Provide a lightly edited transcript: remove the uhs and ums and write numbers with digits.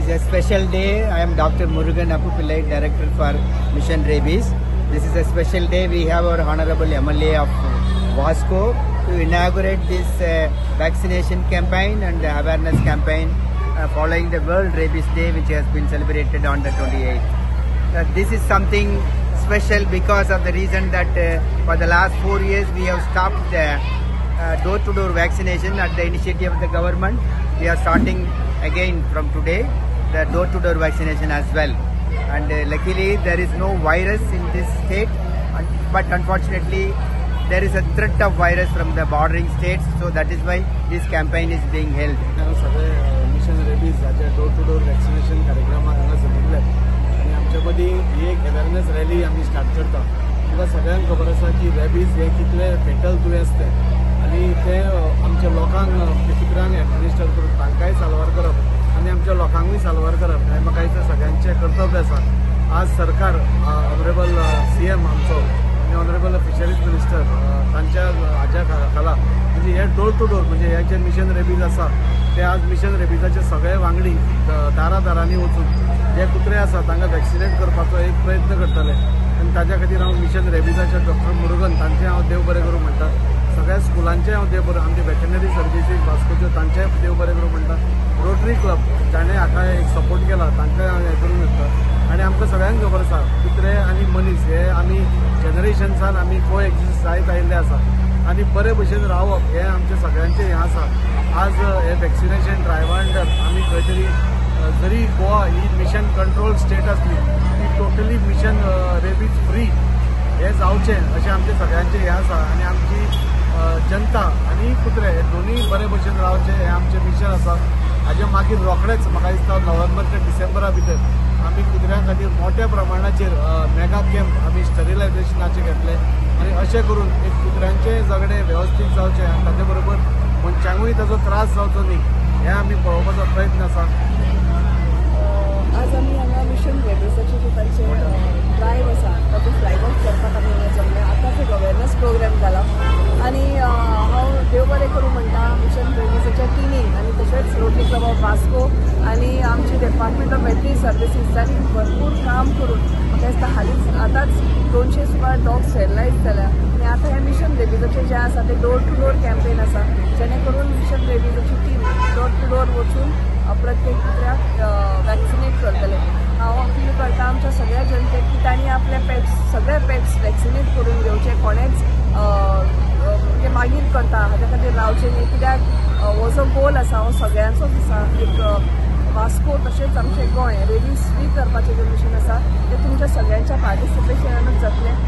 It's a special day. I am Dr. Murugan Appupillai, Director for Mission Rabies. This is a special day. We have our Honorable MLA of Vasco to inaugurate this vaccination campaign and the awareness campaign following the World Rabies Day, which has been celebrated on the 28th. This is something special because of the reason that for the last 4 years we have stopped the door-to-door vaccination at the initiative of the government. We are starting again from today the door-to-door vaccination as well. And luckily there is no virus in this state, but unfortunately there is a threat of virus from the bordering states, so that is why this campaign is being held. Mission rabies door to door vaccination कार्यक्रमाक हांगा जमिल्ले आनी आमचे मदीं ही एक awareness rally आमी start करता. तुमकां सगळ्यांक खबर आसा की रेबीज हें कितलें फेटल दुयेंस तें आनी तें आमच्या लोकांक कुत्र्यांक एडमिनिस्टर करून तांकांय साल्वार करप आनी आमच्या लोकांकूय साल्वार करप हें म्हाका दिसता सगळ्यांचें कर्तव्य आसा. आज सरकार ऑनरेबल CM आमचो आनी ऑनरेबल फिशरीज मिनिस्टर तांच्या हाज्या खाला म्हणजे हे डोर टू डोर म्हणजे हे जे मिशन रेबीज आसा ते आज मिशन रेबीजाचे सगळे वांगडी दारा दारांनी वचून जे कुत्रे आसा तांकां वॅक्सिनेट करपाचो एक प्रयत्न करतले आनी ताज्या खातीर हांव मिशन रेबीजाचे डॉक्टर मुरुगन तांचें हांव देव बरें करूं म्हणटा. सगळ्या स्कुलांचें हांव देव बरें, आमचे वेटनरी सर्विसीस वास्कोच्यो तांचें देव बरें करूं म्हणटा. रोटरी क्लब जाणें हाका एक सपोर्ट केला तांकां हांव हें करूंक शकता. आनी आमकां सगळ्यांक खबर आसा कुत्रे आनी मनीस हे आमी जनरेशन्सान आमी को एक्झिस्ट जायत आयिल्ले आसा आनी बरे भशेन रावप हें आमचें सगळ्यांचें हें आसा. आज हे वॅक्सिनेशन ड्रायव्हा अंडर आमी खंय तरी जरी गोवा ही मिशन कंट्रोल स्टेट आसली ती टोटली मिशन रेबीज फ्री हें जावचें अशें आमचें सगळ्यांचें हें आसा. आनी आमची जनता आनी कुत्रे हे दोनूय बरे भशेन रावचें हें आमचें मिशन आसा. हाजे मागीर रोखडेच म्हाका दिसता नोव्हेंबर ते डिसेंबरा भितर आमी कुत्र्यां खातीर मोठ्या प्रमाणाचेर मेगा कॅम्प आमी स्टरिलायझेशनाचे घेतले आनी अशें करून एक कुत्र्यांचें जगणें वेवस्थीत जावचें आनी ताचे बरोबर मनशांकूय ताचो त्रास जावचो न्ही हें आमी पळोवपाचो प्रयत्न आसा. आज आमी हांगा मिशन रेबीजाचे जे तांचे ड्रायव्ह आसा तातूंत फ्लॅग ऑफ करपाक आमी हांगा जमले. आतांच एक अवेरनस प्रोग्राम जाला आनी हांव देव बरें करूं म्हणटा मिशन रेबीजाच्या टिमीन आनी तशेंच रोटरी क्लब ऑफ वास्को आनी आमची डिपार्टमेंट ऑफ वेटनरी सर्विसीस जांणी भरपूर काम करून म्हाका दिसता हालींच आतांच 200 सुमार डॉग स्टेरिलायज जाल्या आनी आतां हें मिशन रेबीजाचें जें आसा तें डोर टू डोर कॅम्पेन आसा जेणे करून मिशन रेबीजाची टीम डोर टू डोर वचून प्रत्येक कुत्र्याक वॅक्सिनेट करतले. हांव अपील करता आमच्या सगळ्या जनतेक की तांणी आपले पेट्स सगळे पेट्स वॅक्सिनेट करून घेवचे. कोणेच म्हणजे मागीर करता हाज्या खातीर रावचें न्ही, कित्याक हो जो गोल आसा हो सगळ्यांचोच आसा. एक वास्को तशेंच आमचें गोंय रेबीज फ्री करपाचें जें मिशन आसा तें तुमच्या सगळ्यांच्या पार्टिसिपेशनानूच जातलें.